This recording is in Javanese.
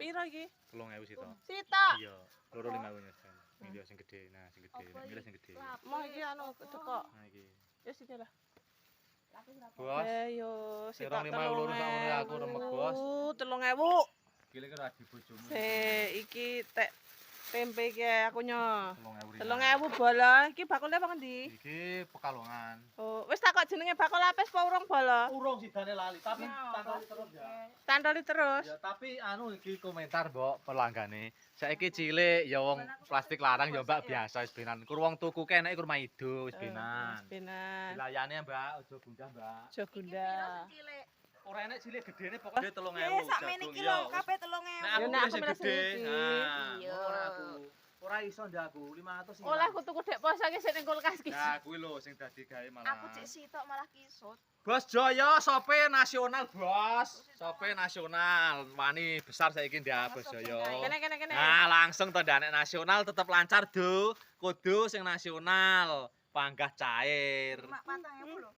Piro iki? 3000 sitok. Sitok. Iya, loro 5000 nyesen. Milih sing gede. Nah, sing gede. Nek milih sing gede. Mau iki anu dekok. Nah, iki. Ya sini lah. Bos, Ayo, Serong 50 loro sakmono aku remek, Bos. 3000. Gile kira adi bojomu. Se iki tek tempe iki aku nyo. 3000. 3000 bolo. Iki bakule apa ngendi? Iki Pekalongan. Oh, wis takok jenenge bakul lapis apa urung bolo? Urung sidane lali, tapi tantoli terus ya. Tantoli terus. Ya, tapi anu iki komentar, Mbok, pelanggane. Saiki cilik ya wong plastik larang ya, Mbak, biasa wis benan. Kur wong tuku keneke kur maido wis benan. Wis benan. Dilayani, Mbak, aja gundah, Mbak. Aja gundah. Cilik. Ora enek cilik gedene pokoke 3000. Eh, sakmene iki lho, kabeh 3000. Nek aku Ya, nek milih aku sing milih gede. sing iki. Nah, Iya. ngono ora aku. Ora iso ndak aku 500 sing. Oleh aku tuku dek poso iki sik ning kulkas iki. Nah, kuwi lho sing dadi gawe malah. Aku cek sitok malah kisut. Bos Joyo, sope nasional, Bos. Sope nasional. Wani besar saiki ndak Bos Joyo. Kene kene kene. Nah, langsung to nek nasional tetep lancar, Do. Kudu sing nasional, panggah cair. Mak 4000 lho.